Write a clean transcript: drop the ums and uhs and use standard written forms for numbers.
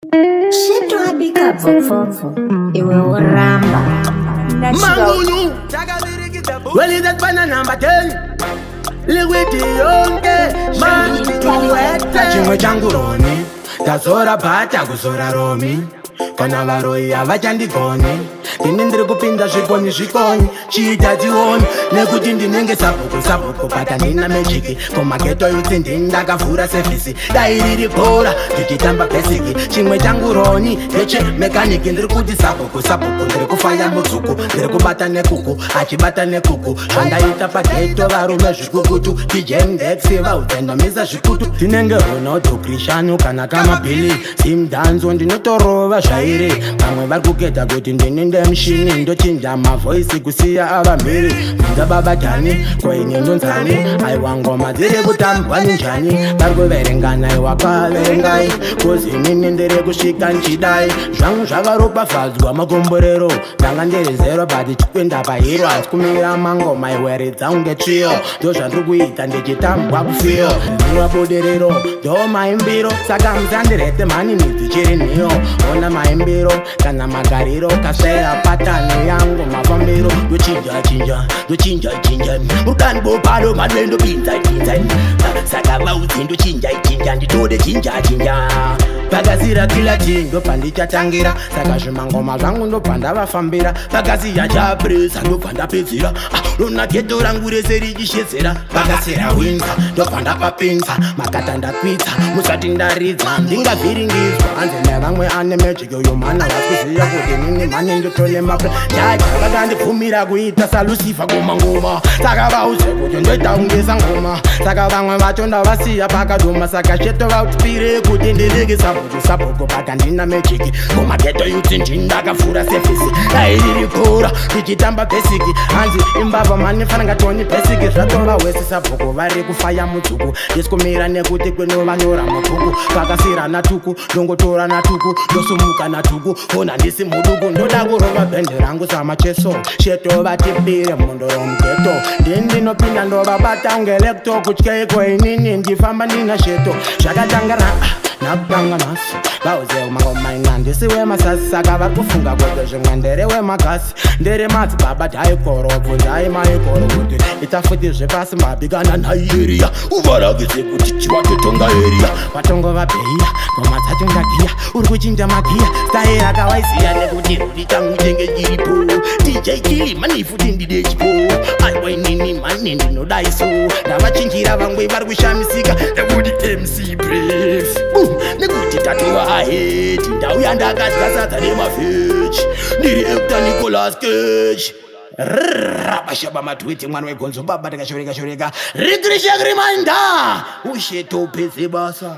Shito abika bvopfopfo iwe woramba. Mangunyu welizekubana number 10 liquid yonke manduwete chimwe changu roni ndazora bhata kuzora romi kana varoyi havachandigoni ndini ndiri kupinda zvikonyi zvikonyi chiita tioni nekuti ndinenge sabhuku sabhuku but handina mejiki kumageto yutsi ndini ndakavhura sevhisi dai riri bhora ndichitamba bhesiki chimwe changu roni ndeche mekaniki ndiri kuti sabhuku sabhuku ndiri kufaya mudzuku ndiri kubata nekuku achibata nekuku zvandaita pageto varume zvikukutu dj mdex vaudzendomisa zvikutu ndinenge ronaldo krishanu kana kamabhili zimdanzo ndinotorova zvairi vamwe vari kuketa kuti ndini ndemushini ndochinja mavhoisi kusiya ava mhiri bvunza baba dhani koini ndonzani aiwa ngoma dziri kutambwa ninjani vari kuverengana iwa kaverengai kozi inini ndiri kusvika nchidai zvangu zvakaropafadzwa makomborero ndanga ndiri zero but chikuenda pahiro asi kumira mangoma iweridza unge tsviyo ndozvandiri kuita ndichitambwa kufiyo ndinwa budiriro ndo maimbiro saka musandirete mhani midzi chiri nhiyo ona maimbiro kana magariro kasvera patani yangu mafambiro ndochinja chinja ndochinja chinja rudani bopano mhani ndopinza pinza saka vaudzi ndochinja chinja nditode chinja chinja pakasira kilati ndopandichatangira saka zvimangoma zvangu ndobva ndavafambira pakasiya chapresa ndobva ndapedzera ah, rona geto rangu rese richishedzera pakasira winza ndobva ndapapinza makata ndakwidza musati ndaridza ndingavhiringidzwa hanzi nevamwe ane magic uyo mhana vakuziva kuti nini mhani ndotone mapre jaja vakandibvumira kuita salusifa kumangoma saka vauze kuti ndoita kungesa ngoma saka vamwe vacho ndavasiya pakadoma saka cheto vautipire kuti ndirege sabhuku sabhuku but handina mejiki kumageto yutsi ndini ndakavhura sevhisi dai riri bhora ndichitamba bhesiki hanzi imbavha mhani fananga toni bhesiki zvatova wese sabhuku vari kufaya mudzuku ndisikumira nekuti kwenovanyora mabhuku pakasira natuku ndongotora natuku ndosumuka natuku ona ndisi muduku ndoda kurova bhende rangu samacheso sheto vatipire mhondoro mugeto ndini ndinopinda ndovabata kunge lekto kutyeiko inini ndifamba ndina sheto zvakatanga na nakutanga nhasi vauze mangoma ina ndisi wemasasi saka vari kufunga kuti zvimwe ndere wemakasi ndere madzibaba dhaikoro bvunzai maikoro kuti ita futi zvepasi mabikana naieriya uvarakidze kuti chiwatotonga eriya vatongova bheiya ngoma dzacho ndagiya uri kuchinja magiya staira akawaiziya nekuti ruri changu chenge chiripo dj kili mani futi ndide chipo aiwa inini mani ndinodaiso ndavachinjira vamwe vari kushamisika nekuti mc brief nekuti tatova ahead ndauya ndakadya sadza nemavheji ndiri actor nicolas cage rabashaba matwiti mwana wegonzo baba tikashoreka shoreka rikrishakrimainda ushe topedze basa.